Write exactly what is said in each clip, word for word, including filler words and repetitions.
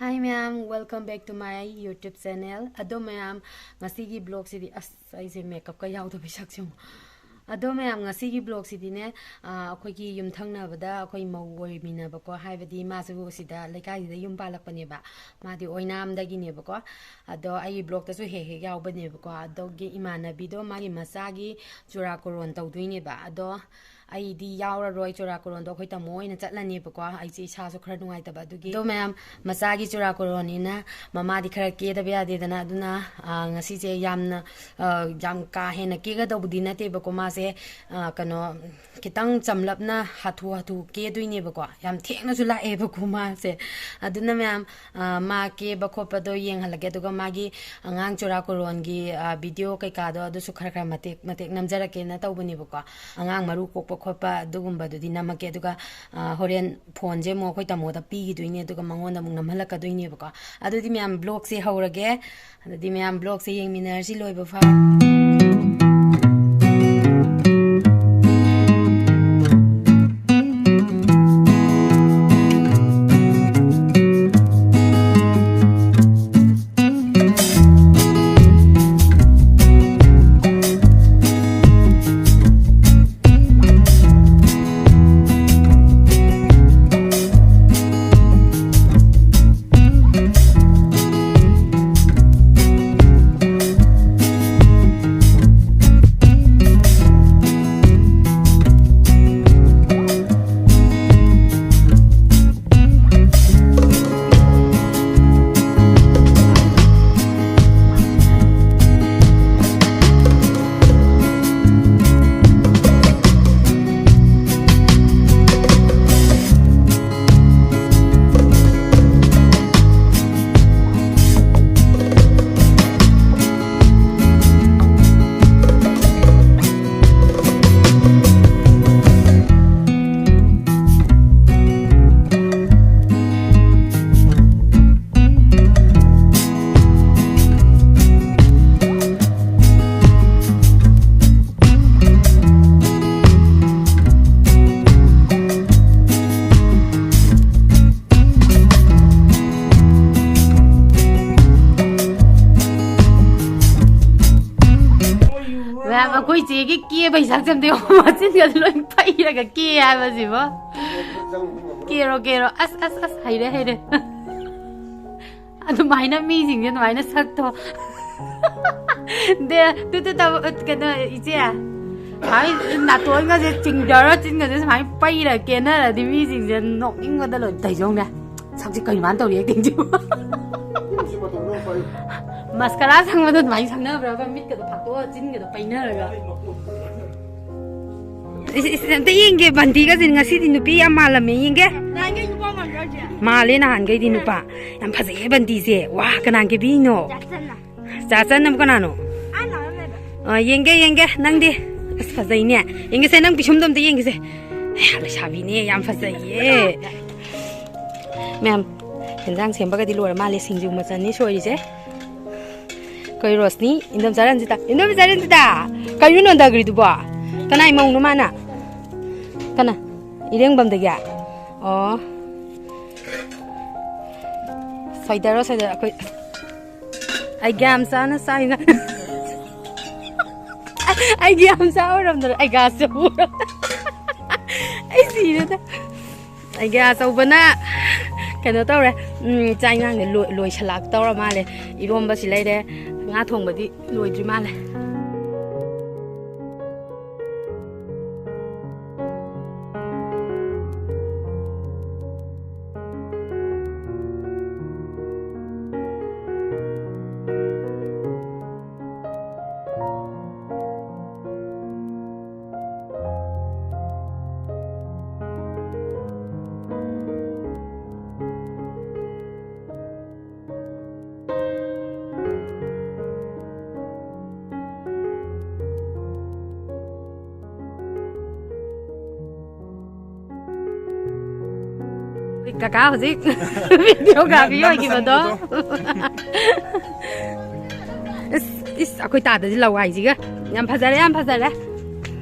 Hi ꯃꯌꯥꯝ, welcome back to my YouTube channel. ꯑꯗꯣ ꯃꯌꯥꯝ, ꯉꯁꯤꯒꯤ vlogꯁꯤꯗꯤ, ꯑꯁ, ꯑꯩꯁꯦ makeupꯀ ꯌꯥꯎꯗꯕꯩ ꯁꯛꯁꯦ ꯌꯦꯡꯉꯣ꯫ ꯑꯗꯣ ꯃꯌꯥꯝ, ꯉꯁꯤꯒꯤ vlogꯁꯤꯗꯤꯅꯦ, ꯑꯥ, ꯑꯩꯈꯣꯏꯒꯤ ꯌꯨꯝꯊꯪꯅꯕꯗ ꯑꯩꯈꯣꯏ ꯃꯧ ꯑꯣꯏꯃꯤꯟꯅꯕꯀꯣ, ꯍꯥꯏꯕꯗꯤ ꯃꯥꯁꯨ ꯁꯤꯗ ꯂꯩꯀꯥꯏꯁꯤꯗ ꯌꯨꯝ ꯄꯥꯜꯂꯛꯄꯅꯦꯕ, ꯃꯥꯗꯤ ꯑꯣꯏꯅꯥꯝꯗꯒꯤꯅꯦꯕꯀꯣ꯫ ꯑꯗꯣ ꯑꯩꯒꯤ vlogꯇꯁꯨ ꯍꯦꯛ ꯍꯦꯛ ꯌꯥꯎꯕꯅꯦꯕꯀꯣ꯫ ꯑꯗꯨꯒꯤ ꯏꯃꯥꯟꯅꯕꯤꯗꯣ ꯃꯥꯒꯤ ꯃꯆꯥꯒꯤ ꯆꯨꯔꯥꯀꯣꯔꯣꯟ ꯇꯧꯗꯣꯏꯅꯦꯕ꯫ ꯑꯗꯣ ꯑꯩꯗꯤ ꯌꯥꯎꯔꯔꯣꯏ, ꯆꯨꯔꯥꯀꯣꯔꯣꯟꯗꯣ ꯑꯩꯈꯣꯏ ꯇꯥꯃꯣ ꯑꯣꯏꯅ ꯆꯠꯂꯅꯦꯕꯀꯣ꯫ ꯑꯩꯁꯦ ꯏꯁꯥꯁꯨ ꯈꯔ ꯅꯨꯡꯉꯥꯏꯇꯕ ꯑꯗꯨꯒꯤ꯫ ꯑꯗꯣ ꯃꯌꯥꯝ, ꯃꯆꯥꯒꯤ ꯆꯨꯔꯥꯀꯣꯔꯣꯟꯅꯤꯅ ꯃꯃꯥꯗꯤ ꯈꯔ ꯀꯦꯗꯕ ꯌꯥꯗꯦꯗꯅ, ꯑꯗꯨꯅ, ꯑ, ꯉꯁꯤꯁꯦ ꯌꯥꯝꯅ, ꯑ, ꯌꯥꯝ ꯀꯥ ꯍꯦꯟꯅ ꯀꯦꯒꯗꯧꯕꯗꯤ ꯅꯠꯇꯦꯕꯀꯣ꯫ ꯃꯥꯁꯦ, ꯑ, ꯀꯩꯅꯣ, ꯈꯤꯇꯪ ꯆꯝꯂꯞꯅ ꯍꯥꯊꯨ ꯍꯥꯊꯨ ꯀꯦꯗꯣꯏꯅꯦꯕꯀꯣ꯫ ꯌꯥꯝ ꯊꯦꯡꯅꯁꯨ ꯂꯥꯛꯑꯦꯕꯀꯣ ꯃꯥꯁꯦ꯫ ꯑꯗꯨꯅ ꯃꯌꯥꯝ, ꯑ, ꯃꯥ ꯀꯦꯕ ꯈꯣꯠꯄꯗꯣ ꯌꯦꯡꯍꯜꯂꯒꯦ, ꯑꯗꯨꯒ ꯃꯥꯒꯤ ꯑꯉꯥꯡ ꯆꯨꯔꯥꯀꯣꯔꯣꯟꯒꯤ, ꯑ, video ꯀꯩꯀꯥꯗꯣ ꯑꯗꯨꯁꯨ ꯈꯔ ꯈꯔ ꯃꯇꯦꯛ ꯃꯇꯦꯛ ꯅꯝꯖꯔꯛꯀꯦꯅ ꯇꯧꯕꯅꯦꯕꯀꯣ꯫ ꯑꯉꯥꯡ ꯃꯔꯨ ꯀꯣꯛꯄ ꯈꯣꯠꯄ ꯑꯗꯨꯒꯨꯝꯕꯗꯨꯗꯤ ꯅꯝꯃꯛꯀꯦ, ꯑꯗꯨꯒ, ꯑ, ꯍꯣꯔꯦꯟ phoneꯁꯦ ꯑꯃꯨꯛ ꯑꯩꯈꯣꯏ ꯇꯥꯃꯣꯗ ꯄꯤꯈꯤꯗꯣꯏꯅꯦ, ꯑꯗꯨꯒ ꯃꯉꯣꯟꯗ ꯑꯃꯨꯛ ꯅꯝꯍꯜꯂꯛꯀꯗꯣꯏꯅꯦꯕꯀꯣ꯫ ꯑꯗꯨꯗꯤ ꯃꯌꯥꯝ, vlogꯁꯦ ꯍꯧꯔꯒꯦ꯫ ꯑꯗꯨꯗꯤ ꯃꯌꯥꯝ, vlogꯁꯦ ꯌꯦꯡꯃꯤꯟꯅꯔꯁꯤ ꯂꯣꯏꯕ ꯐꯥꯎ꯫ ꯑꯩꯈꯣꯏ ꯆꯦꯒꯤ ꯀꯦꯕ ꯍꯤꯁꯥꯛꯁꯦ ꯑꯝꯇ ꯌꯦꯡꯉꯣ, ꯃꯆꯤꯟꯒꯁꯦ ꯂꯣꯏ ꯄꯩꯔꯒ ꯀꯦ ꯍꯥꯏꯕꯁꯤꯕꯣ꯫ ꯀꯦꯔꯣ, ꯀꯦꯔꯣ꯫ ꯑꯁ, ꯑꯁ, ꯑꯁ, ꯍꯩꯔꯦ, ꯍꯩꯔꯦ꯫ ꯑꯗꯨꯃꯥꯏꯅ ꯃꯤꯁꯤꯡꯁꯦ ꯑꯗꯨꯃꯥꯏꯅ ꯁꯛꯇꯣ꯫ ꯗꯦ, ꯇꯨ, ꯇꯨ, ꯇꯧ-, ꯀꯩꯅꯣ, ꯏꯆꯦ, ꯁꯨꯃꯥꯏ ꯅꯥꯇꯣꯟꯒꯁꯦ ꯆꯤꯡꯊꯔ, ꯆꯤꯟꯒꯁꯦ ꯁꯨꯃꯥꯏꯅ ꯄꯩꯔ ꯀꯦꯅꯔꯗꯤ ꯃꯤꯁꯤꯡꯁꯦ ꯅꯣꯛꯅꯤꯡꯕꯗ ꯂꯣꯏ ꯇꯩꯖꯧꯅꯦ꯫ ꯁꯛꯁꯤ ꯀꯩꯅꯣ ꯃꯥꯅ ꯇꯧꯔꯤ actingꯁꯤꯕꯨ? ꯃꯁꯀꯔꯥ ꯁꯪꯕꯗꯣ ꯑꯗꯨꯃꯥꯏꯅ ꯁꯪꯅꯕ꯭ꯔꯕ? ꯃꯤꯠꯀꯗꯣ ꯐꯥꯛꯇꯣꯛꯑ ꯆꯤꯟꯒꯗꯣ ꯄꯩꯅꯔꯒ꯫ ꯏꯁ, ꯏꯁ, ꯑꯝꯇ ꯌꯦꯡꯒꯦ, ꯕꯟꯇꯤꯒꯁꯦ ꯉꯁꯤꯗꯤ ꯅꯨꯄꯤ ꯌꯥꯝ ꯃꯥꯜꯂꯝꯃꯦ, ꯌꯦꯡꯒꯦ꯫ ꯅꯍꯥꯟꯒꯩ ꯅꯨꯄꯥ ꯃꯥꯟꯗ꯭ꯔꯣ ꯍꯥꯏꯁꯦ? ꯃꯥꯜꯂꯦ, ꯅꯍꯥꯟꯈꯩꯗꯤ ꯅꯨꯄꯥ꯫ ꯌꯥꯝ ꯐꯖꯩꯌꯦ ꯕꯟꯇꯤꯁꯦ꯫ ꯋꯥ, ꯀꯅꯥ ꯀꯦꯕꯤꯅꯣ? ꯆꯥꯆꯟꯅ꯫ ꯆꯥꯆꯟꯅꯕꯨ ꯀꯅꯥꯅꯣ? ꯑꯥ, ꯅꯥꯔꯝꯃꯦꯕ꯫ ꯑ, ꯌꯦꯡꯒꯦ, ꯌꯦꯡꯒꯦ꯫ ꯅꯪꯗꯤ? ꯑꯁ, ꯐꯖꯩꯅꯦ꯫ ꯌꯦꯡꯒꯦꯁꯦ, ꯅꯪ ꯄꯤꯁꯨꯝꯗꯣ ꯑꯝꯇ ꯌꯦꯡꯒꯦꯁꯦ꯫ ꯑꯦ, ꯂꯩꯁꯥꯕꯤꯅꯦ, ꯌꯥꯝ ꯐꯖꯩꯌꯦ꯫ ꯃꯌꯥꯝ, ꯌꯦꯟꯖꯥꯡ ꯁꯦꯝꯕꯒꯗꯤ ꯂꯣꯏꯔ ꯃꯥꯜꯂꯦ꯫ ꯁꯤꯡꯖꯨ ꯃꯆꯜꯅꯤ ꯁꯣꯏꯔꯤꯁꯦ꯫ ꯑꯩꯈꯣꯏ ꯔꯣꯁꯅꯤ, ꯏꯟꯗꯣꯝꯆꯥ ꯔꯟꯖꯤꯇꯥ꯫ ꯏꯟꯗꯣꯝꯆꯥ ꯔꯟꯖꯤꯇꯥ! ꯀꯩꯅꯣ ꯅꯣꯟꯊꯈ꯭ꯔꯤꯗꯨꯕꯣ? ꯀꯅꯥꯏ ꯃꯧꯅꯣ ꯃꯥꯅ? ꯀꯅꯥ? ꯏꯔꯦꯡꯕꯝꯗꯒꯤ? ꯑꯣ꯫ ꯁꯣꯏꯗꯔꯣ, ꯁꯣꯏꯗꯔꯣ꯫ ꯑꯩꯈꯣꯏ ꯑꯩꯒ꯭ꯌꯥ ꯃꯆꯥꯅ ꯆꯥꯏꯅ꯫ ꯑꯩꯒ꯭ꯌꯥ ꯃꯆꯥ ꯑꯣꯏꯔꯝꯗꯅ ꯑꯩꯒ꯭ꯌꯥ ꯑꯆꯧꯕ ꯑꯣꯏꯔꯝ-, ꯑꯩ ꯁꯤꯔꯦꯗ꯫ ꯑꯩꯒ꯭ꯌꯥ ꯑꯆꯧꯕꯅ ꯀꯩꯅꯣ ꯇꯧꯔꯦ, ꯎꯝ, ꯆꯥꯛ ꯏꯟꯁꯥꯡꯁꯦ ꯂꯣꯏ-, ꯂꯣꯏꯁꯜꯂꯛꯇꯧꯔ ꯃꯥꯜꯂꯦ꯫ ꯏꯔꯣꯝꯕꯁꯤ ꯂꯩꯔꯦ, ꯉꯥ ꯊꯣꯡꯕꯗꯤ ꯂꯣꯏꯗ꯭ꯔꯤ ꯃꯥꯜꯂꯦ꯫ ꯀꯀꯥ ꯍꯧꯖꯤꯛ videography ꯅꯝ-, ꯅꯝꯕ ꯑꯣꯏꯈꯤꯕꯗꯣ꯫ ꯆꯪꯕꯗꯣ꯫ ꯏꯁ, ꯏꯁ, ꯑꯩꯈꯣꯏ ꯇꯥꯗꯗꯤ ꯂꯋꯥꯏꯁꯤꯒ꯫ ꯌꯥꯝ ꯐꯖꯔꯦ, ꯌꯥꯝ ꯐꯖꯔꯦ꯫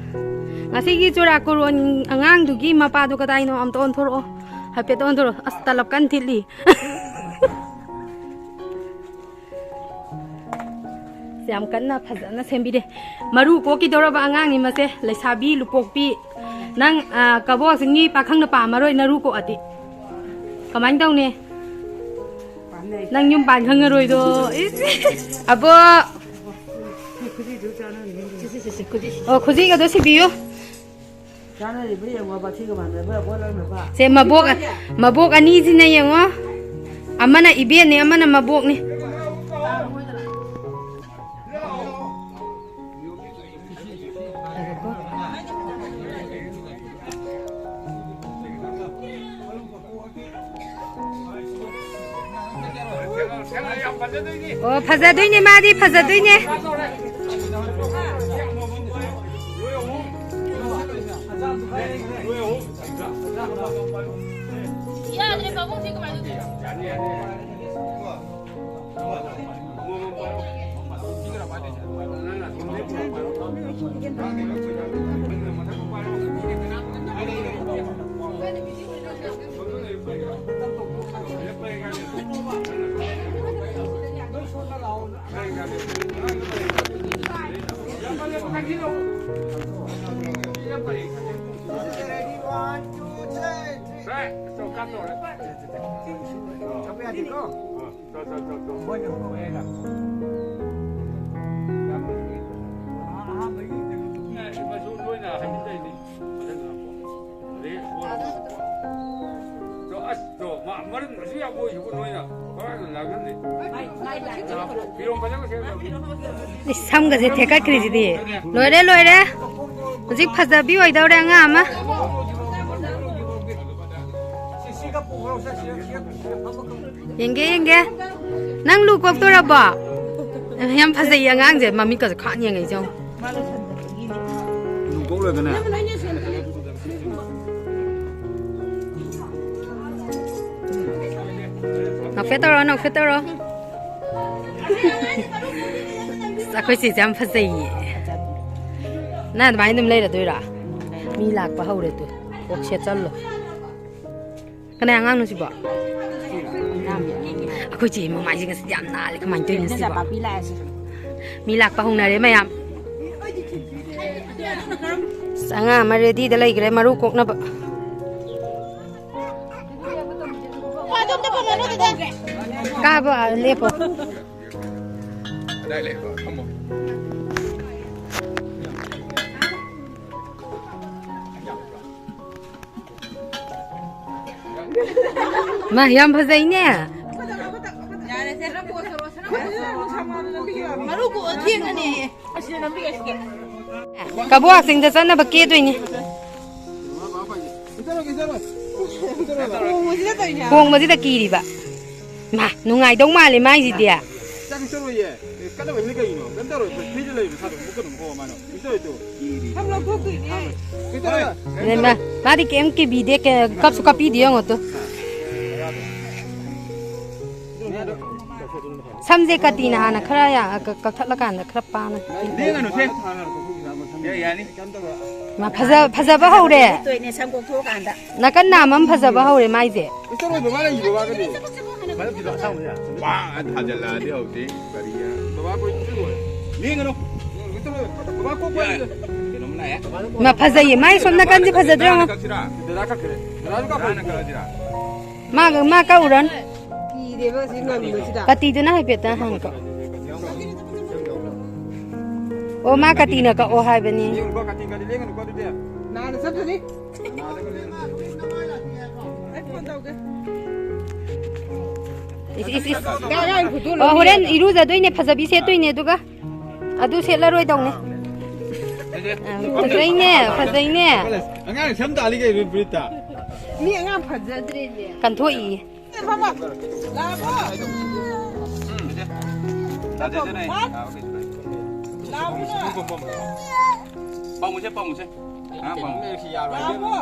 ꯉꯁꯤꯒꯤ ꯆꯨꯔꯥꯀꯣꯔꯣꯟ ꯑꯉꯥꯡꯗꯨꯒꯤ ꯃꯄꯥꯗꯣ ꯀꯗꯥꯏꯅꯣ? ꯑꯝꯇ ꯑꯣꯟꯊꯣꯔꯛꯑꯣ꯫ ꯍꯥꯏꯐꯦꯠ ꯑꯣꯟꯊꯣꯔꯛꯑꯣ꯫ ꯑꯁ, ꯇꯂꯞ ꯀꯟꯅ ꯊꯤꯠꯂꯤ꯫ ꯁꯦ, ꯌꯥꯝ ꯀꯟꯅ ꯐꯖꯅ ꯁꯦꯝꯕꯤꯔꯦ꯫ ꯃꯔꯨ ꯀꯣꯛꯈꯤꯗꯧꯔꯕ ꯑꯉꯥꯡꯅꯤ ꯃꯁꯦ, ꯂꯩꯁꯥꯕꯤ ꯂꯨꯄꯣꯛꯄꯤ꯫ ꯅꯪ, ꯑ, ꯀꯕꯣꯛꯁꯤꯡꯒꯤ ꯄꯥꯈꯪꯅ ꯄꯥꯝꯃꯔꯣꯏ ꯅꯔꯨ ꯀꯣꯛꯑꯗꯤ꯫ ꯀꯃꯥꯏꯅ ꯇꯧꯅꯤ? ꯅꯪ ꯌꯨꯝ ꯄꯥꯟ ꯈꯪꯉꯔꯣꯏꯗꯣ꯫ ꯏꯁ꯫ ꯑꯕꯣ꯫ ꯑꯣ, ꯈꯨꯖꯤꯒꯗꯣ ꯁꯤꯕꯤꯌꯨ꯫ ꯆꯥꯅꯔꯤꯕ ꯌꯦꯡꯉꯣ, ꯃꯊꯤꯒ ꯃꯥꯟꯅꯕ ꯄꯣꯠ ꯂꯧꯅꯕ꯫ ꯁꯦ, ꯃꯕꯣꯛ, ꯃꯕꯣꯛ ꯑꯅꯤꯁꯤꯅ ꯌꯦꯡꯉꯣ꯫ ꯑꯃꯅ ꯏꯕꯦꯟꯅꯤ, ꯑꯃꯅ ꯃꯕꯣꯛꯅꯤ꯫ ꯑꯣ, ꯐꯖꯗꯣꯏꯅꯦ, ꯃꯥꯗꯤ ꯐꯖꯗꯣꯏꯅꯦ꯫ ꯌꯥꯗ꯭ꯔꯦ, ꯄꯥꯕꯨꯡ, ꯁꯤ ꯀꯃꯥꯏꯅ ꯇꯧꯗꯣꯏꯅꯣ? ꯏꯁ, ꯁꯝꯒꯁꯦ ꯊꯦꯛꯀꯠꯈ꯭ꯔꯤꯁꯤꯗꯤ꯫ ꯂꯣꯏꯔꯦ, ꯂꯣꯏꯔꯦ꯫ ꯍꯧꯖꯤꯛ ꯐꯖꯕꯤ ꯑꯣꯏꯗꯧꯔꯦ ꯑꯉꯥꯡ ꯑꯃ꯫ ꯌꯦꯡꯒꯦ, ꯌꯦꯡꯒꯦ꯫ ꯅꯪ ꯂꯨ ꯀꯣꯛꯇꯣꯔꯕꯣ? ꯌꯥꯝ ꯐꯖꯩꯌꯦ ꯑꯉꯥꯡꯁꯦ, ꯃꯃꯤꯠꯀꯁꯦ ꯈꯥꯛ ꯌꯦꯡꯉꯛꯏꯁꯦ ꯌꯦꯡꯉꯣ꯫ ꯂꯨ ꯀꯣꯛ ꯂꯣꯏꯔꯒꯅꯦ꯫ ꯅꯣꯛꯐꯦꯠ ꯇꯧꯔꯣ, ꯅꯣꯛꯐꯦꯠ ꯇꯧꯔꯣ꯫ ꯑꯁ, ꯑꯩꯈꯣꯏ ꯆꯦꯁꯦ ꯌꯥꯝ ꯐꯖꯩꯌꯦ꯫ ꯅꯪ ꯑꯗꯨꯃꯥꯏꯅ ꯑꯗꯨꯝ ꯂꯩꯔꯗꯣꯏꯔꯣ? ꯃꯤ ꯂꯥꯛꯄ ꯍꯧꯔꯦ ꯇꯨ꯫ ꯀꯣꯛ ꯁꯦꯠꯆꯜꯂꯣ꯫ ꯀꯅꯥꯏ ꯑꯉꯥꯡꯅꯣ ꯁꯤꯕꯣ? ꯑꯩꯈꯣꯏ ꯆꯦ ꯃꯃꯥꯏꯁꯦ ꯉꯁꯤꯗꯤ ꯌꯥꯝ ꯅꯥꯜꯂꯦ꯫ ꯀꯃꯥꯏꯅ ꯇꯧꯔꯤꯅꯣ ꯁꯤꯕꯣ? ꯄꯥꯛꯄꯤ ꯂꯥꯛꯑꯦ ꯁꯤ꯫ ꯃꯤ ꯂꯥꯛꯄ ꯍꯧꯅꯔꯦ ꯃꯌꯥꯝ꯫ ꯑꯁ, ꯑꯉꯥꯡ ꯑꯃ ꯔꯦꯗꯤꯗ ꯂꯩꯈ꯭ꯔꯦ ꯃꯔꯨ ꯀꯣꯛꯅꯕ꯫ ꯀꯥꯕ, ꯂꯦꯞꯄꯣ꯫ ꯃꯥ ꯌꯥꯝ ꯐꯖꯩꯅꯦ꯫ ꯃꯔꯨ ꯀꯣꯛꯑ ꯊꯦꯡꯉꯅꯤ꯫ ꯀꯕꯣꯛ ꯆꯤꯡꯗ ꯆꯠꯅꯕ ꯀꯦꯗꯣꯏꯅꯤ꯫ ꯈꯣꯡꯕꯁꯤꯗ ꯀꯤꯔꯤꯕ꯫ ꯃꯥ, ꯅꯨꯡꯉꯥꯏꯗꯧ ꯃꯥꯜꯂꯦ ꯃꯥꯏꯁꯤꯗꯤ꯫ ꯆꯥꯛ ꯆꯥꯔꯣꯏꯌꯦ꯫ ꯑꯦ, ꯀꯟꯅ ꯂꯩꯕꯅꯤ ꯀꯩꯅꯣ? ꯀꯩꯝ ꯇꯧꯔꯣꯏ꯫ ꯐ꯭ꯔꯤꯗ ꯂꯩꯕ ꯁꯥꯗꯣ ꯑꯃꯨꯛ ꯀꯩꯅꯣ ꯀꯣ ꯃꯥꯅ꯫ ꯀꯩꯝ ꯇꯧꯔꯣꯏ ꯇꯨ꯫ ꯁꯝ ꯂꯧꯊꯣꯛꯇꯣꯏꯅꯦ꯫ ꯀꯩꯝ ꯇꯧꯔꯣꯏ꯫ ꯃꯥ-, ꯃꯥꯗꯤ ꯀꯩꯝ ꯀꯤꯕꯤꯗꯦ, ꯀ-, ꯀꯞꯁꯨ ꯀꯞꯄꯤꯗꯦ ꯌꯦꯡꯉꯣ ꯇꯨ꯫ ꯁꯝꯁꯦ ꯀꯇꯤꯅ ꯍꯥꯟꯅ ꯈꯔ ꯌꯥ-, ꯀ-, ꯀꯛꯊꯠꯂꯀꯥꯟꯗ ꯈꯔ ꯄꯥꯅ꯫ ꯂꯦꯡꯒꯅꯨꯁꯦ꯫ ꯌꯥ-, ꯌꯥꯅꯤ꯫ ꯃꯥ ꯐꯖ-, ꯐꯖꯕ ꯍꯧꯔꯦ꯫ ꯇꯣꯏꯅꯦ ꯁꯝ ꯀꯣꯛꯊꯣꯛꯑꯀꯥꯟꯗ꯫ ꯅꯥꯀꯟ ꯅꯥꯝ ꯑꯃ ꯐꯖꯕ ꯍꯧꯔꯦ ꯃꯥꯏꯁꯦ꯫ ꯀꯩꯝ ꯇꯧꯔꯣꯏ ꯕꯕꯥ ꯂꯩ, ꯕꯕꯥꯒꯗꯤ꯫ ꯋꯥ ꯊꯥꯖꯤꯜꯂꯛꯑꯗꯤ ꯍꯧꯖꯤꯛ ꯀꯔꯤ ꯕꯕꯥ ꯀꯣꯏ ꯆꯠꯂꯣꯏ꯫ ꯂꯦꯡꯒꯅꯨ꯫ ꯕꯕꯥ ꯀꯣꯛ ꯄꯥꯏꯔꯤꯁꯦ꯫ ꯀꯩꯅꯣꯝ ꯂꯥꯛꯑꯦ꯫ ꯃꯥ ꯐꯖꯩꯌꯦ꯫ ꯃꯥꯏ ꯁꯣꯝ ꯅꯥꯀꯟꯁꯦ ꯐꯖꯗ꯭ꯔꯣ? ꯗꯗꯥ ꯀꯛꯈ꯭ꯔꯦ꯫ ꯗꯗꯥꯁꯨ ꯀꯛꯈ꯭ꯔꯦ꯫ ꯗꯗꯥꯁꯨ ꯀꯛꯈ꯭ꯔꯦ꯫ ꯃꯥ, ꯃꯥ ꯀꯛꯎꯔꯅꯨ꯫ ꯀꯤꯔꯦꯕ ꯁꯤ ꯉꯝꯕꯁꯤꯗ꯫ ꯀꯇꯤꯗꯨꯅ ꯍꯥꯏꯐꯦꯠꯇ ꯍꯥꯟꯅ ꯀꯛꯎ꯫ ꯑꯣ, ꯃꯥ ꯀꯇꯤꯅ ꯀꯛꯑꯣ ꯍꯥꯏꯕꯅꯤ꯫ ꯌꯦꯡꯉꯨꯀꯣ, ꯀꯇꯤ ꯀꯇꯤ ꯂꯦꯡꯒꯅꯨꯀꯣ ꯑꯗꯨꯗꯤ꯫ ꯅꯥꯗ ꯆꯠꯇꯅꯤ꯫ ꯅꯥꯗꯒ ꯂꯦꯡꯒꯅꯨ꯫ ꯑꯩ ꯐꯣꯟ ꯇꯧꯒꯦ꯫ ꯏꯁ, ꯏꯁ, ꯏꯁ꯫ ꯌꯥ, ꯌꯥ, ꯐꯣꯇꯣ ꯑꯣ, ꯍꯣꯔꯦꯟ ꯂꯧꯒꯦ꯫ ꯏꯔꯨꯖꯗꯣꯏꯅꯦ, ꯐꯖꯕꯤ ꯁꯦꯠꯇꯣꯏꯅꯦ ꯑꯗꯨꯒ꯫ ꯑꯗꯨ ꯁꯦꯠꯂꯔꯣꯏꯗꯧꯅꯦ꯫ ꯑ, ꯐꯖꯩꯅꯦ, ꯐꯖꯩꯅꯦ꯫ ꯑꯉꯥꯡ ꯁꯝ ꯇꯥꯜꯂꯤ ꯀꯩꯅꯣ ꯕ꯭ꯔꯤꯠꯇ꯫ ꯃꯤ ꯑꯉꯥꯡ ꯐꯖꯗ꯭ꯔꯦꯅꯦ꯫ ꯀꯟꯊꯣꯛꯏ꯫ ꯐꯝꯃꯣ꯫ ꯂꯥꯛꯑꯕꯣ? ꯎꯝ, ꯏꯆꯦ꯫ ꯇꯥꯗꯦꯗꯅꯦ꯫ ꯍꯥ? ꯂꯥꯛꯑꯕꯣ? ꯄꯥꯝꯃꯨꯁꯦ, ꯄꯥꯝꯃꯨꯁꯦ꯫ ꯑꯉꯥꯡ ꯄꯥꯝꯃꯨ꯫ ꯂꯥꯛꯑꯕꯣ?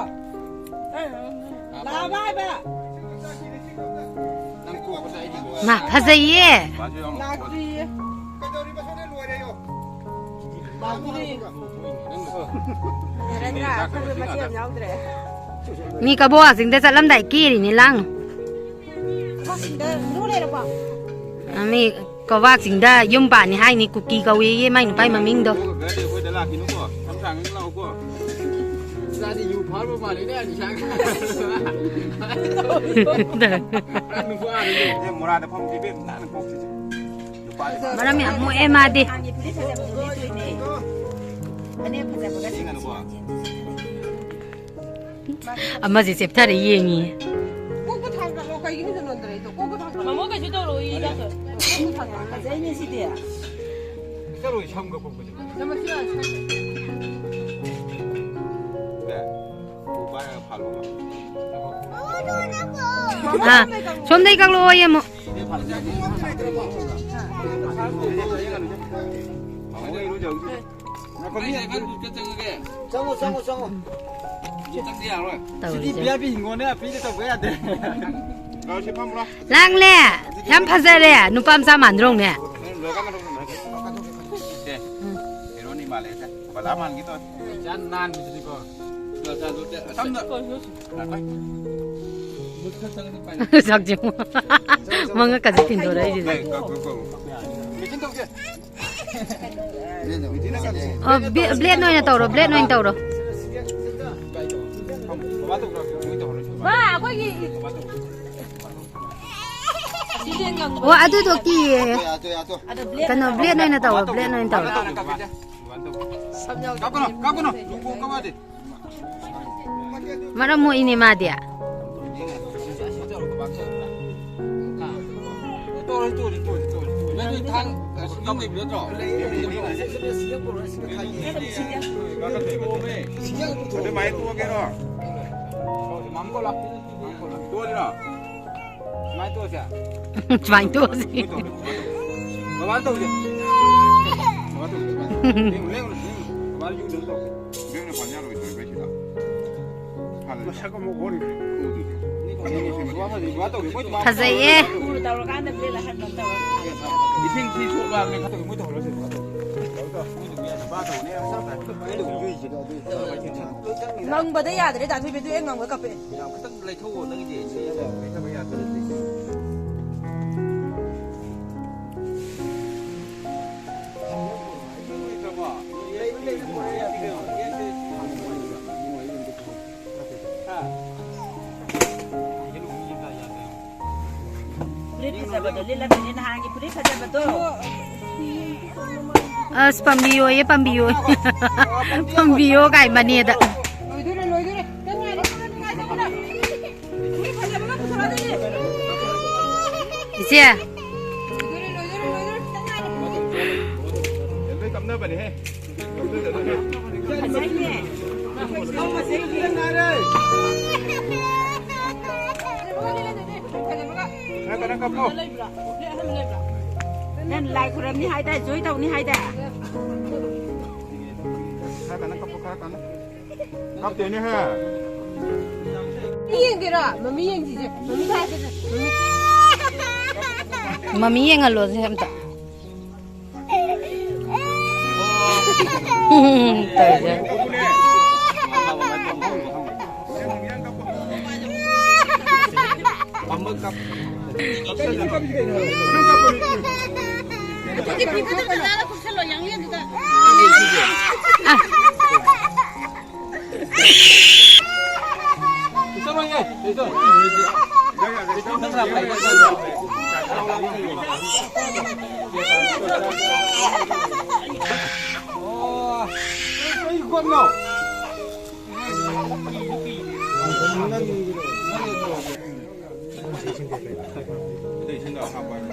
ꯂꯥꯛꯑꯕ ꯍꯥꯏꯕ? ꯃꯥ, ꯐꯖꯩꯌꯦ꯫ ꯂꯥꯛꯇ꯭ꯔꯤꯌꯦ꯫ ꯃꯤ ꯀꯕꯣꯛ ꯆꯤꯡꯗ ꯆꯠꯂꯝꯗꯥꯏ ꯀꯦꯔꯤꯅꯤ ꯂꯥꯡꯅꯨ꯫ ꯑ, ꯃꯤ ꯀꯣꯕꯥꯛ ꯆꯤꯡꯗ ꯌꯨꯝ ꯄꯥꯟꯅꯤ ꯍꯥꯏꯅꯤ, ꯀꯨꯀꯤ ꯀꯧꯋꯦꯌꯦ ꯃꯥꯏ ꯅꯨꯄꯥꯏ ꯃꯃꯤꯡꯗꯣ꯫ ꯒꯥꯔꯤ ꯑꯩꯈꯣꯏꯗ ꯂꯥꯛꯈꯤꯅꯨꯀꯣ, ꯁꯝ ꯁꯥꯡꯅ ꯂꯥꯛꯎꯀꯣ꯫ ꯏꯆꯥꯗꯤ ꯌꯨ ꯐꯥꯔꯕ ꯃꯥꯜꯂꯤꯅꯦ, ꯅꯤꯁꯥ ꯈꯥꯏꯕ꯫ ꯅꯨꯄꯥꯗꯨꯗꯤ꯫ ꯑꯦ, ꯃꯣꯔꯥꯗ ꯐꯝꯈꯤ ꯏꯕꯦꯝ, ꯅꯥꯟꯅ ꯀꯣꯛꯁꯤꯁꯦ꯫ ꯅꯨꯄꯥꯗꯤ ꯃꯔꯝ ꯌꯥꯝ ꯃꯣꯛꯑꯦ ꯃꯥꯗꯤ꯫ ꯌꯦꯡꯉꯅꯨꯀꯣ꯫ ꯑꯃꯁꯦ ꯆꯦꯞꯊꯔ ꯌꯦꯡꯉꯤ꯫ ꯀꯣꯛꯄ ꯊꯥꯡꯒꯠꯂꯣ, ꯀꯩꯒꯤꯅꯣ ꯅꯣꯟꯗꯔꯛꯏꯗꯣ? ꯀꯣꯛꯄ ꯊꯥꯡꯒꯠꯂꯣ꯫ ꯃꯃꯣ ꯀꯩꯁꯨ ꯇꯧꯔꯣꯏ, ꯏ ꯗꯥꯛꯇꯔ꯫ ꯀꯣꯛꯄ ꯊꯥꯡꯒꯠꯂꯣ꯫ ꯐꯖꯩꯅꯦ ꯁꯤꯗꯤ꯫ ꯆꯠꯂꯣ, ꯁꯝꯒ ꯀꯣꯛꯄꯁꯦ꯫ ꯅꯃꯁꯤꯔ ꯁꯥꯏ꯫ ꯁꯦ, ꯎ ꯄꯥꯏꯔꯒ ꯐꯥꯜꯂꯣꯕ꯫ ꯑꯥ, ꯁꯣꯝꯗꯩ ꯀꯛꯂꯛꯑꯣꯌꯦ ꯑꯃꯨꯛ꯫ ꯃꯃꯣ ꯏꯔꯨꯖꯍꯧꯁꯤ꯫ ꯉꯥꯏꯈꯣ, ꯃꯤ ꯑꯩ ꯍꯥꯏꯐꯝ ꯆꯪꯉꯒꯦ꯫ ꯆꯪꯉꯣ, ꯆꯪꯉꯣ, ꯆꯪꯉꯣ꯫ ꯆꯪꯗꯤ ꯌꯥꯔꯣꯏ꯫ ꯁꯤꯗꯤ ꯇꯧꯔꯤꯁꯦ꯫ ꯚꯤ ꯑꯥꯏ ꯄꯤ ꯍꯤꯡꯒꯣꯜꯅꯦ, ꯐ꯭ꯔꯤꯗ ꯇꯧꯕ ꯌꯥꯗꯦ꯫ ꯂꯥꯛꯑꯣ, ꯁꯤ ꯐꯝꯃꯨ ꯂꯥꯎ꯫ ꯂꯥꯡꯂꯦ꯫ ꯌꯥꯝ ꯐꯖꯔꯦ꯫ ꯅꯨꯄꯥ ꯃꯆꯥ ꯃꯥꯟꯗ꯭ꯔꯣꯡꯅꯦ꯫ ꯂꯣꯏꯔꯀꯥꯟꯗ ꯂꯧꯔꯣ, ꯂꯣꯏꯔꯀꯥꯟꯗ꯫ ꯁꯦ, ꯍꯦꯔꯣꯅꯤ ꯃꯥꯜꯂꯦ, ꯁꯦ꯫ ꯕꯂꯥ ꯃꯥꯟꯒꯦ ꯇꯧꯋꯦ꯫ ꯌꯥꯝ ꯅꯥꯟꯕꯗꯨꯗꯤꯀꯣ꯫ ꯁꯝꯅ꯫ ꯉꯥꯏꯈꯣ꯫ ꯁꯛꯁꯦ꯫ ꯃꯉꯛꯀꯁꯦ ꯐꯤꯟꯗꯣꯔꯛꯏꯁꯤꯗꯤ꯫ ꯂꯩ, ꯀꯛ-, ꯀꯛ-, ꯀꯛ-꯫ ꯃꯦꯆꯤꯟ ꯇꯧꯁꯦ꯫ ꯑꯣ, ꯕꯤ-, ꯕ꯭ꯂꯦꯗ ꯑꯣꯏꯅ ꯇꯧꯔꯣ, ꯕ꯭ꯂꯦꯗ ꯑꯣꯏꯅ ꯇꯧꯔꯣ꯫ ꯃꯥ, ꯑꯩꯈꯣꯏꯒꯤ ꯁꯤꯁꯦ ꯉꯝꯃꯣꯏ꯫ ꯑꯣ, ꯑꯗꯨꯗꯣ ꯀꯤꯌꯦ꯫ ꯑꯗꯣ ꯕ꯭ꯂꯦꯗ ꯀꯩꯅꯣ, ꯕ꯭ꯂꯦꯗ ꯑꯣꯏꯅ ꯇꯧꯔꯣ, ꯕ꯭ꯂꯦꯗ ꯑꯣꯏꯅ ꯇꯧꯔꯣ꯫ ꯀꯥꯞꯀꯅꯨ, ꯀꯥꯞꯀꯅꯨ꯫ ꯂꯨ ꯀꯣꯛ ꯀꯥꯞꯄꯗꯤ꯫ ꯃꯔꯝ ꯃꯣꯛꯏꯅꯦ ꯃꯥꯗꯤ꯫ ꯇꯧꯔꯣꯏ, ꯇꯧꯔꯣꯏ, ꯇꯧꯔꯣꯏ, ꯇꯧꯔꯣꯏ꯫ ꯅꯪ ꯊꯥꯡ, ꯑꯁ, ꯅꯪ ꯂꯩꯕ ꯅꯠꯇ꯭ꯔꯣ? ꯑꯗꯨꯃꯥꯏꯅ ꯇꯣꯛꯑꯒꯦꯔꯣ? ꯇꯣꯛꯑꯁꯤꯔꯣ? ꯁꯨꯃꯥꯏꯅ ꯇꯣꯛꯑꯁꯦ? ꯁꯨꯃꯥꯏꯅ ꯇꯣꯛꯑꯁꯤ꯫ ꯕꯕꯥꯅ ꯇꯧꯁꯦ꯫ ꯕꯕꯥ ꯇꯧꯁꯦ, ꯕꯕꯥ꯫ ꯂꯦꯡꯉꯨ, ꯂꯦꯡꯉꯨ, ꯂꯦꯡꯉꯨ꯫ ꯕꯕꯥ ꯌꯨ ꯑꯗꯨꯝ ꯇꯧꯁꯦ꯫ ꯕꯦꯝꯅ ꯄꯥꯟ ꯌꯥꯔꯣꯏꯗ꯭ꯔꯣ ꯏꯕꯦꯝꯁꯤꯗ? ꯃꯁꯛ ꯑꯃ ꯑꯣꯟꯈ꯭ꯔꯦ꯫ ꯎꯗꯨꯗꯤ꯫ ꯕꯕꯥ ꯇꯧꯁꯦ, ꯃꯣꯏ ꯐꯖꯩꯌꯦ꯫ ꯎꯅ ꯇꯧꯔꯀꯥꯟꯗ ꯕ꯭ꯂꯦꯗ ꯑꯍꯟꯕ ꯑꯃ ꯇꯧꯔꯒꯦ꯫ ꯏꯁꯤꯡ ꯁꯤ ꯁꯣꯛꯂꯕꯅꯦ꯫ ꯃꯣꯏ ꯇꯧꯍꯜꯂꯁꯦ, ꯕꯕꯥ ꯇꯧꯁꯦ꯫ ꯃꯣꯏꯗꯨ ꯕꯕꯥ ꯇꯧꯅꯦ꯫ ꯉꯪꯕꯗ ꯌꯥꯗ꯭ꯔꯦ, ꯗꯥ ꯊꯣꯏꯕꯤ, ꯑꯗꯨ ꯍꯦꯛ ꯉꯪꯕ ꯀꯞꯄꯦ꯫ ꯌꯥꯝ ꯈꯤꯇꯪ ꯂꯩꯊꯧꯑꯣ ꯅꯪꯒꯤꯁꯦ꯫ ꯁꯤ ꯂꯩꯊꯕ ꯌꯥꯗ꯭ꯔꯦ꯫ ꯐꯖꯕꯗꯣ ꯂꯤꯠꯂꯝꯃꯤꯅꯦ, ꯅꯍꯥꯟꯒꯤ ꯐꯨꯔꯤꯠ ꯐꯖꯕꯗꯣ꯫ ꯑꯁ, ꯄꯥꯝꯕꯤꯌꯣꯌꯦ, ꯄꯥꯝꯕꯤꯌꯣ꯫ ꯄꯥꯝꯕꯤꯌꯣ ꯀꯥꯏ ꯃꯅꯦꯗ꯫ ꯂꯣꯏꯗꯣꯔꯦ, ꯂꯣꯏꯗꯣꯔꯦ꯫ ꯈꯤꯇꯪ ꯉꯥꯏꯔꯦ, ꯈꯤꯇꯪ ꯉꯥꯏꯔꯦ, ꯈꯤꯇꯪ ꯉꯥꯏꯔꯦ꯫ ꯐꯨꯔꯤꯠ ꯐꯖꯕ ꯑꯃ ꯄꯨꯊꯣꯔꯛꯑꯗꯣꯏꯅꯦ꯫ ꯏꯆꯦ꯫ ꯂꯣꯏꯗꯣꯔꯦ, ꯂꯣꯏꯗꯣꯔꯦ, ꯂꯣꯏꯗꯣꯔꯦ꯫ ꯈꯤꯇꯪ ꯉꯥꯏꯔꯦ꯫ ꯂꯣꯏ ꯀꯞꯅꯕꯅꯦꯍꯦ꯫ ꯐꯖꯩꯅꯦ꯫ ꯈꯤꯇꯪ ꯉꯥꯏꯔꯦ꯫ ꯐꯖꯕ ꯑꯃ꯫ ꯅꯪ ꯂꯥꯏ ꯈꯨꯔꯝꯅꯤ ꯍꯥꯏꯗꯥꯏ, ꯖꯣꯏ ꯇꯧꯅꯤ ꯍꯥꯏꯗꯥꯏ? ꯈꯔ ꯀꯟꯅ ꯀꯞꯄꯨ, ꯈꯔ ꯀꯟꯅ꯫ ꯀꯞꯇꯦꯅꯦꯍꯦ꯫ ꯃꯤ ꯌꯦꯡꯒꯦꯔꯣ? ꯃꯃꯤ ꯌꯦꯡꯁꯤꯁꯦ꯫ ꯃꯃꯤ ꯊꯥꯔꯛꯀꯦꯁꯦ꯫ ꯃꯃꯤ꯫ ꯃꯃꯤ ꯌꯦꯡꯍꯜꯂꯣꯁꯦ ꯑꯝꯇ꯫ ꯇꯧꯔꯤꯁꯦ꯫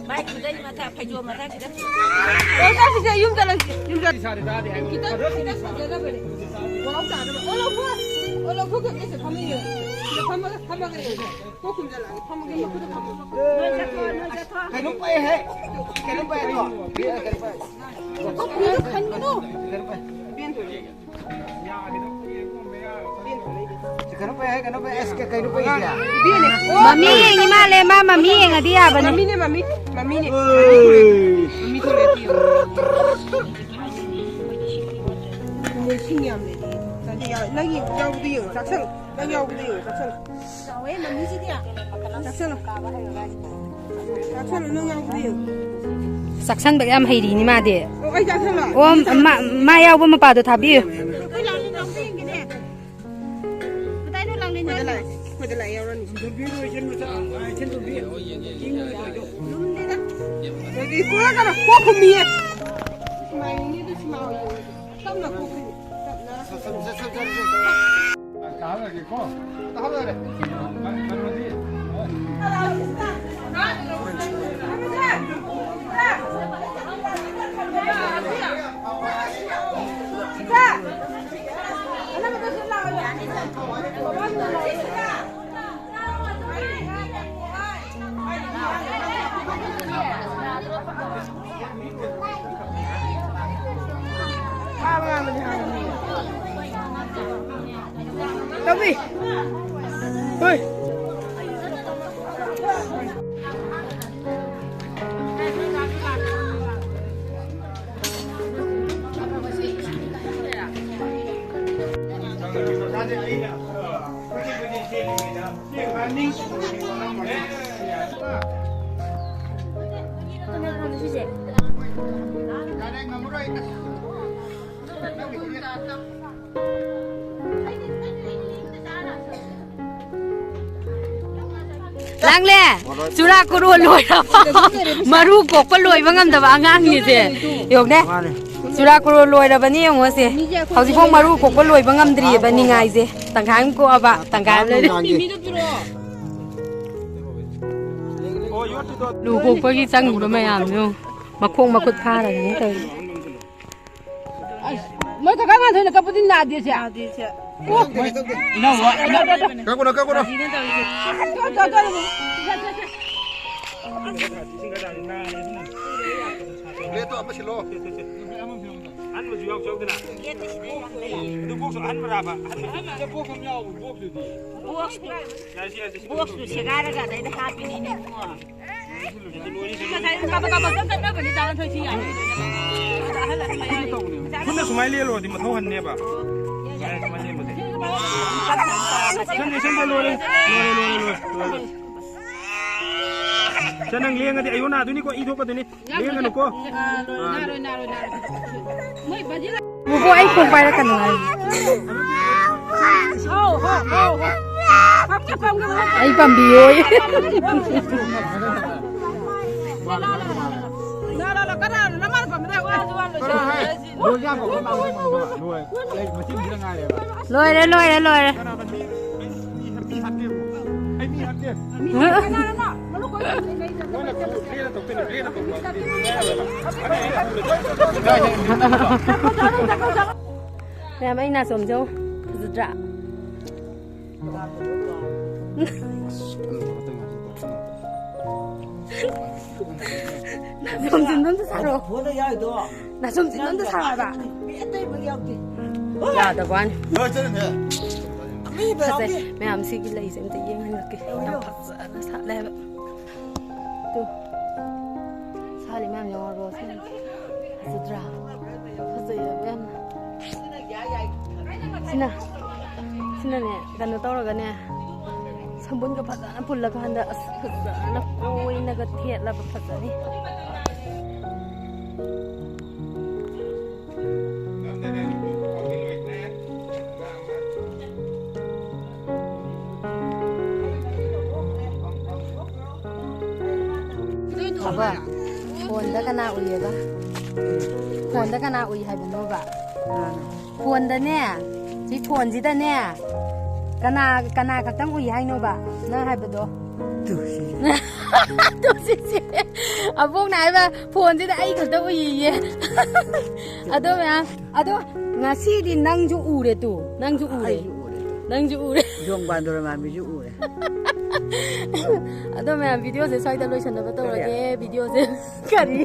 ꯃꯥꯏ ꯈꯨꯗꯩ ꯃꯊꯛ, ꯐꯩꯖꯣꯝ ꯃꯊꯛ ꯈꯤꯇꯪ꯫ ꯑꯣ, ꯆꯠꯁꯤꯁꯦ, ꯌꯨꯝ ꯆꯠꯂꯁꯤ, ꯌꯨꯝ ꯆꯠꯂꯁꯤ꯫ ꯈꯤꯇꯪ, ꯈꯤꯇꯪ ꯐꯖꯅꯕꯅꯦ꯫ ꯋꯥꯎ ꯇꯥꯅꯕ꯫ ꯑꯣ, ꯂꯧꯊꯣꯛ-, ꯑꯣ, ꯂꯧꯊꯣꯛꯈ꯭ꯔꯒꯦꯁꯦ, ꯐꯝꯃ ꯌꯦꯡꯉꯣ꯫ ꯁꯤꯗ ꯐꯝꯃꯒ, ꯐꯝꯃꯒ ꯌꯦꯡꯉꯣ꯫ ꯀꯣꯛ ꯈꯨꯝꯖꯜꯂꯛꯑꯒꯦ, ꯐꯝꯃꯒꯦ, ꯃꯈꯨꯠꯇ ꯐꯝꯃꯣ꯫ ꯅꯣꯏ ꯆꯠꯊꯣꯛꯑꯣ, ꯅꯣꯏ ꯆꯠꯊꯣꯛꯑꯣ꯫ ꯀꯩꯅꯣꯝ ꯄꯥꯏꯍꯦ꯫ ꯀꯩꯅꯣꯝ ꯄꯥꯏ꯫ ꯀꯣꯛ ꯈꯨꯝꯖꯤꯜꯂ ꯈꯟꯒꯅꯨ꯫ ꯀꯩꯅꯣꯝ ꯄꯥꯏ꯫ ꯁꯤ ꯀꯩꯅꯣ ꯄꯥꯏ, ꯀꯩꯅꯣ ꯄꯥꯏ, ꯑꯁ, ꯀꯩꯅꯣ ꯄꯥꯏꯁꯦ? ꯃꯃꯤ ꯌꯦꯡꯉꯤ ꯃꯥꯜꯂꯦ, ꯃꯥ ꯃꯃꯤ ꯌꯦꯡꯉꯗꯤ ꯌꯥꯕꯅꯦ꯫ ꯃꯃꯤꯅꯦ, ꯃꯃꯤ, ꯃꯃꯤꯅꯦ꯫ ꯑꯣꯏ꯫ ꯃꯃꯤ ꯊꯣꯛꯂꯛꯑꯦ, ꯊꯤꯌꯣ꯫ ꯅꯪꯒꯤ ꯌꯥꯎꯕꯗꯣ ꯌꯦꯡꯉꯣ, ꯆꯥꯛꯁꯜꯂꯣ꯫ ꯅꯪ ꯌꯥꯎꯕꯗꯣ ꯌꯦꯡꯉꯣ, ꯆꯥꯛꯁꯜꯂꯣ꯫ ꯆꯥꯎꯋꯦ, ꯃꯃꯤꯁꯤꯗꯤ꯫ ꯆꯥꯛꯁꯜꯂꯣ꯫ ꯆꯥꯛꯁꯜꯂꯣ, ꯅꯪ ꯌꯥꯎꯕꯗꯣ ꯌꯦꯡꯉꯣ꯫ ꯆꯥꯛꯁꯟꯕꯒ ꯌꯥꯝ ꯍꯩꯔꯤꯅꯤ ꯃꯥꯗꯤ꯫ ꯑꯣ, ꯑꯩ ꯆꯥꯛꯁꯜꯂꯣ? ꯑꯣ, ꯃꯥ, ꯃꯥ ꯌꯥꯎꯕ ꯃꯄꯥꯗꯣ ꯊꯥꯕꯤꯌꯨ꯫ ꯑꯩꯈꯣꯏ ꯂꯥꯡꯂꯦꯟ ꯌꯥꯎꯕꯗꯣ ꯌꯦꯡꯒꯦꯅꯦ꯫ ꯀꯗꯥꯏꯅꯣ ꯂꯥꯡꯂꯦꯟ ꯌꯥꯎꯕꯗꯣ? ꯑꯩꯈꯣꯏꯗ ꯂꯥꯛꯑꯦ, ꯑꯩꯈꯣꯏꯗ ꯂꯥꯛꯑꯦ, ꯌꯥꯎꯔꯅꯤ꯫ ꯀꯣꯛꯂꯛꯀꯅꯨ, ꯀꯣꯛ ꯈꯨꯝꯃꯤꯌꯦ꯫ ꯁꯨꯃꯥꯏꯅꯅꯦ, ꯑꯗꯨ ꯁꯨꯃꯥꯏꯅ ꯇꯞꯅ ꯀꯣꯛꯈꯤꯅꯤ, ꯇꯞꯅ꯫ ꯇꯥꯍꯜꯂꯒꯦꯀꯣ꯫ ꯇꯥꯍꯜꯂꯒꯦ꯫ ꯀꯩꯅꯣꯗꯤ? ꯇꯧꯕꯤ꯫ ꯍꯣꯏ꯫ ꯂꯥꯡꯂꯦ꯫ ꯆꯨꯔꯥꯀꯣꯔꯣꯟ ꯂꯣꯏꯔꯕ꯫ ꯃꯔꯨ ꯀꯣꯛꯄ ꯂꯣꯏꯕ ꯉꯝꯗꯕ ꯑꯉꯥꯡꯅꯤꯁꯦ꯫ ꯌꯦꯡꯉꯨꯅꯦ꯫ ꯃꯥꯅꯦ꯫ ꯆꯨꯔꯥꯀꯣꯔꯣꯟ ꯂꯣꯏꯔꯕꯅꯤ ꯌꯦꯡꯉꯣꯁꯦ꯫ ꯍꯧꯖꯤꯛꯐꯥꯎ ꯃꯔꯨ ꯀꯣꯛꯄ ꯂꯣꯏꯕ ꯉꯝꯗ꯭ꯔꯤꯑꯕ ꯅꯤꯡꯉꯥꯏꯁꯦ꯫ ꯇꯪꯈꯥꯏ ꯑꯃ ꯀꯣꯛꯑꯕ, ꯇꯪꯈꯥꯏ ꯑꯃ ꯂꯩꯔꯤ꯫ ꯅꯨꯡꯗꯥꯡꯒꯤ꯫ ꯂꯨ ꯀꯣꯛꯄꯒꯤ ꯆꯪꯉꯤꯕ ꯃꯌꯥꯝꯗꯣ ꯃꯈꯣꯡ ꯃꯈꯨꯠ ꯐꯥꯔꯒꯅꯤ ꯇꯧꯔꯤꯁꯦ꯫ ꯑꯁ, ꯃꯣꯏ ꯀꯀꯥ ꯉꯥꯟꯊꯣꯏꯅ ꯀꯞꯄꯗꯤ ꯅꯥꯗꯦꯁꯦ꯫ ꯅꯥꯗꯦꯁꯦ꯫ ꯑꯣ꯫ ꯏꯅꯥꯎ, ꯏꯅꯥꯎ꯫ ꯀꯛꯎꯅ, ꯀꯛꯎꯅ꯫ ꯆꯣ, ꯆꯣ, ꯆꯣ꯫ ꯄ꯭ꯂꯦꯠꯇꯣ ꯑꯃ ꯁꯤꯜꯂꯣ꯫ ꯑꯍꯟꯕꯁꯨ ꯌꯥꯎ ꯆꯧꯗꯅ꯫ ꯑꯗꯨ ꯕꯣꯛꯁ ꯑꯍꯟꯕꯔꯥꯕ? ꯑꯍꯟꯕ꯫ ꯕꯣꯛꯁ ꯑꯃ ꯌꯥꯎꯕ, ꯕꯣꯛꯁꯇꯨꯗꯤ꯫ ꯕꯣꯛꯁꯇꯨ꯫ ꯌꯥꯔꯦ, ꯁꯤ ꯌꯥꯔꯦ, ꯁꯤ꯫ ꯕꯣꯛꯁꯇꯨ ꯁꯦꯒꯥꯏꯔꯒ ꯑꯗꯩꯗ ꯍꯥꯞꯄꯤꯅꯤꯅꯦ ꯏꯕꯨꯡꯉꯣ꯫ ꯈꯨꯠꯅ ꯁꯨꯃꯥꯏꯅ ꯂꯦꯜꯂꯨꯔꯗꯤ ꯃꯊꯧ ꯍꯟꯅꯦꯕ꯫ ꯁꯨꯃꯥꯏꯅ ꯂꯦꯜꯂꯨꯔꯗꯤ꯫ ꯁꯟꯗꯦ, ꯁꯟꯗꯦ, ꯂꯣꯏꯔꯦ꯫ ꯂꯣꯏꯔꯦ, ꯂꯣꯏꯔꯦ, ꯂꯣꯏꯔꯦ, ꯂꯣꯏꯔꯦ꯫ ꯁꯦ, ꯅꯪ ꯂꯦꯡꯉꯗꯤ ꯑꯩꯌꯣ ꯅꯥꯗꯣꯏꯅꯤꯀꯣ, ꯏ ꯊꯣꯛꯀꯗꯣꯏꯅꯤ꯫ ꯂꯦꯡꯒꯅꯨꯀꯣ꯫ ꯅꯥꯔꯣꯏ, ꯅꯥꯔꯣꯏ, ꯅꯥꯔꯣꯏ꯫ ꯃꯣꯏ ꯕꯗꯤ ꯂꯥꯛ- ꯕꯨꯕꯣꯛ, ꯑꯩ ꯈꯣꯡ ꯄꯥꯏꯔꯛꯀꯅꯨ ꯍꯥꯏ꯫ ꯍꯥꯎ, ꯍꯥꯎ, ꯍꯥꯎ, ꯍꯥꯎ꯫ ꯄꯝꯒꯦ, ꯄꯝꯒꯦ, ꯄꯝꯒꯦ꯫ ꯑꯩ ꯄꯥꯝꯕꯤꯌꯣꯌꯦ꯫ ꯅ, ꯅ, ꯅ, ꯀꯅꯥꯅꯣ ꯅꯃꯥꯅ ꯄꯝꯃꯤꯗ? ꯋꯥꯁꯨ ꯋꯥ ꯂꯣꯏꯁꯤꯜꯂꯦ꯫ ꯂꯣꯏ ꯌꯥꯕ, ꯂꯣꯏ ꯌꯥꯕ, ꯂꯣꯏ꯫ ꯂꯣꯏ꯫ ꯃꯆꯤꯟ ꯈꯤꯇꯪ ꯉꯥꯏꯔꯦꯕ꯫ ꯂꯣꯏꯔꯦ, ꯂꯣꯏꯔꯦ, ꯂꯣꯏꯔꯦ꯫ ꯀꯅꯥꯅꯣ ꯃꯤ, ꯃꯤ, ꯃꯤ ꯍꯥꯠꯀꯦꯕꯨ? ꯑꯩ ꯃꯤ ꯍꯥꯠꯀꯦ꯫ ꯃꯤ ꯍꯥꯠꯀꯦ? ꯀꯅꯥꯅꯣ? ꯃꯂꯨ ꯀꯣꯏ ꯂꯩꯗ꯫ ꯂꯣꯏꯅ ꯇꯧ-, ꯂꯣꯏꯅ ꯇꯧ-, ꯂꯣꯏꯅ ꯇꯧ-, ꯂꯣꯏꯅ ꯇꯧ-꯫ ꯃꯌꯥꯝ, ꯑꯩ ꯅꯥꯆꯣꯝꯁꯦ ꯌꯦꯡꯉꯨ꯫ ꯐꯖꯗ꯭ꯔꯥ? ꯅꯥꯆꯣꯝ ꯁꯤꯟꯕ ꯑꯝꯇ ꯁꯥꯔꯣ꯫ ꯐꯣꯟꯗ ꯌꯥꯎꯔꯤꯗꯣ꯫ ꯅꯥꯆꯣꯝ ꯁꯤꯟꯕ ꯑꯝꯇ ꯁꯥꯔꯣ ꯍꯥꯏꯕ꯫ ꯃꯤ ꯑꯇꯩꯕꯨ ꯌꯥꯎꯗꯦ꯫ ꯌꯥꯗꯕ ꯋꯥꯅꯤ꯫ ꯂꯣꯏ ꯆꯠꯂꯅꯦ꯫ ꯃꯤ ꯐꯖꯩ꯫ ꯌꯥꯎꯗꯦ꯫ ꯃꯌꯥꯝ ꯁꯤꯒꯤ ꯂꯩꯁꯦ ꯑꯝꯇ ꯌꯦꯡꯍꯜꯂꯛꯀꯦ꯫ ꯌꯥꯝ ꯐꯖꯅ ꯁꯥꯠꯂꯦ ꯍꯥꯏꯕ꯫ ꯇꯨ꯫ ꯁꯥꯠꯂꯤ ꯃꯌꯥꯝ ꯌꯦꯡꯉꯣ, ꯔꯣꯁ ꯃꯌꯥꯝ꯫ ꯐꯖꯗ꯭ꯔꯥ? ꯐꯖꯩꯌꯦꯕ ꯌꯥꯝꯅ꯫ ꯁꯤꯅ, ꯁꯤꯅꯅꯦ, ꯀꯩꯅꯣ ꯇꯧꯔꯒꯅꯦ, ꯁꯝꯕꯨꯟꯒ ꯐꯖꯅ ꯄꯨꯜꯂꯀꯥꯟꯗ, ꯑꯁ, ꯐꯖꯅ ꯀꯣꯏꯅꯒ ꯊꯦꯠꯂꯕ ꯐꯖꯅꯤ꯫ ꯑꯕ, ꯐꯣꯟꯗ ꯀꯅꯥ ꯎꯏꯌꯦꯕ? ꯐꯣꯟꯗ ꯀꯅꯥ ꯎꯏ ꯍꯥꯏꯕꯅꯣꯕ? ꯀꯅꯥꯅꯣ? ꯐꯣꯟꯗꯅꯦ, ꯁꯤ ꯐꯣꯟꯁꯤꯗꯅꯦ, ꯀꯅꯥ, ꯀꯅꯥ ꯈꯛꯇꯪ ꯎꯏ ꯍꯥꯏꯅꯣꯕ ꯅꯪ ꯍꯥꯏꯕꯗꯣ? ꯇꯨ ꯁꯤ꯫ ꯇꯨ ꯁꯤ ꯁꯤ꯫ ꯑꯕꯣꯛꯅ ꯍꯥꯏꯕ, ꯐꯣꯟꯁꯤꯗ ꯑꯩ ꯈꯛꯇ ꯎꯏꯌꯦ꯫ ꯑꯗꯣ ꯃꯌꯥꯝ, ꯑꯗꯣ ꯉꯁꯤꯗꯤ ꯅꯪꯁꯨ ꯎꯔꯦ ꯇꯨ, ꯅꯪꯁꯨ ꯎꯔꯦ꯫ ꯑꯩꯁꯨ ꯎꯔꯦ꯫ ꯅꯪꯁꯨ ꯎꯔꯦ꯫ ꯌꯣꯡ ꯄꯥꯟꯗꯣꯔ ꯃꯥꯟꯕꯤꯁꯨ ꯎꯔꯦ꯫ ꯑꯗꯣ ꯃꯌꯥꯝ, ꯚꯤꯗꯤꯑꯣꯁꯦ ꯁ꯭ꯋꯥꯏꯗ ꯂꯣꯏꯁꯟꯅꯕ ꯇꯧꯔꯒꯦ꯫ ꯀꯔꯤ? ꯚꯤꯗꯤꯑꯣꯁꯦ ꯀꯔꯤ?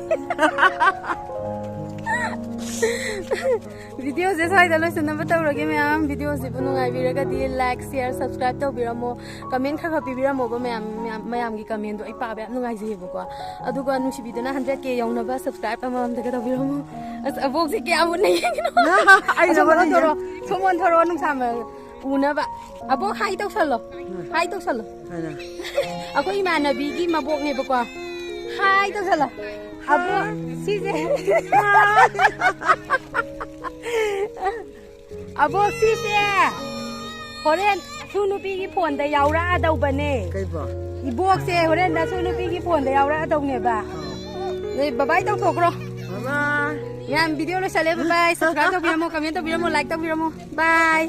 ꯚꯤꯗꯤꯑꯣꯁꯦ ꯁ꯭ꯋꯥꯏꯗ ꯂꯣꯏꯁꯟꯅꯕ ꯇꯧꯔꯒꯦ ꯃꯌꯥꯝ꯫ ꯚꯤꯗꯤꯑꯣꯁꯤꯕꯨ ꯅꯨꯡꯉꯥꯏꯕꯤꯔꯒꯗꯤ like, share, subscribe ꯇꯧꯕꯤꯔꯝꯃꯣ꯫ Comment ꯈꯔ ꯈꯔ ꯄꯤꯕꯤꯔꯝꯃꯣꯕ ꯃꯌꯥꯝ, ꯃꯌꯥꯝ, ꯃꯌꯥꯝꯒꯤ commentꯗꯣ ꯑꯩ ꯄꯥꯕ ꯌꯥꯝ ꯅꯨꯡꯉꯥꯏꯖꯩꯌꯦꯕꯀꯣ꯫ ꯑꯗꯨꯒ ꯅꯨꯡꯁꯤꯕꯤꯗꯨꯅ hundred K ꯌꯧꯅꯕ subscribe ꯑꯃꯃꯝꯇꯒ ꯇꯧꯕꯤꯔꯝꯃꯣ꯫ ꯑꯁ, ꯑꯕꯣꯛꯁꯦ ꯀꯌꯥꯝ ꯃꯨꯟꯅ ꯌꯦꯡꯉꯤꯅꯣ? ꯑꯩꯅ ꯑꯁꯣꯝ ꯃꯨꯟꯅ ꯑꯣꯟꯊꯣꯔꯛꯑꯣ, ꯌꯦꯡ- ꯁꯣꯝ ꯑꯣꯟꯊꯣꯔꯛꯑꯣ, ꯅꯨꯡꯁꯥ ꯃꯔꯛ ꯎꯅꯕ꯫ ꯑꯕꯣꯛ, hi ꯇꯧꯁꯜꯂꯣ꯫ ꯎꯝ꯫ Hi ꯇꯧꯁꯜꯂꯣ꯫ ꯍꯥꯏꯅ꯫ ꯑꯩꯈꯣꯏ ꯏꯃꯥꯟꯅꯕꯤꯒꯤ ꯃꯕꯣꯛꯅꯦꯕꯀꯣ꯫ Hi ꯇꯧꯁꯜꯂꯣ꯫ ꯑꯕꯣꯛ, ꯁꯤꯁꯦ꯫ ꯑꯕꯣꯛ, ꯁꯤꯁꯦ ꯍꯣꯔꯦꯟ ꯁꯨ ꯅꯨꯄꯤꯒꯤ ꯐꯣꯟꯗ ꯌꯥꯎꯔꯛꯑꯗꯧꯕꯅꯦ꯫ ꯀꯩꯕꯣ? ꯏꯕꯣꯛꯁꯦ ꯍꯣꯔꯦꯟ ꯅꯁꯨ ꯅꯨꯄꯤꯒꯤ ꯐꯣꯟꯗ ꯌꯥꯎꯔꯛꯑꯗꯧꯅꯦꯕ꯫ ꯑꯥ꯫ ꯅꯣꯏ ꯕꯕꯥꯏ ꯇꯧꯊꯣꯛꯈ꯭ꯔꯣ꯫ ꯃꯌꯥꯝ ꯚꯤꯗꯤꯑꯣ ꯂꯣꯏꯁꯜꯂꯦ, ꯕꯕꯥꯏ꯫ ꯁꯕꯁꯀ꯭ꯔꯥꯏꯕ ꯇꯧꯕꯤꯔꯝꯃꯣ, ꯀꯃꯦꯟ ꯇꯧꯕꯤꯔꯝꯃꯣ, ꯂꯥꯏꯛ ꯇꯧꯕꯤꯔꯝꯃꯣ꯫ ꯕꯥꯏ꯫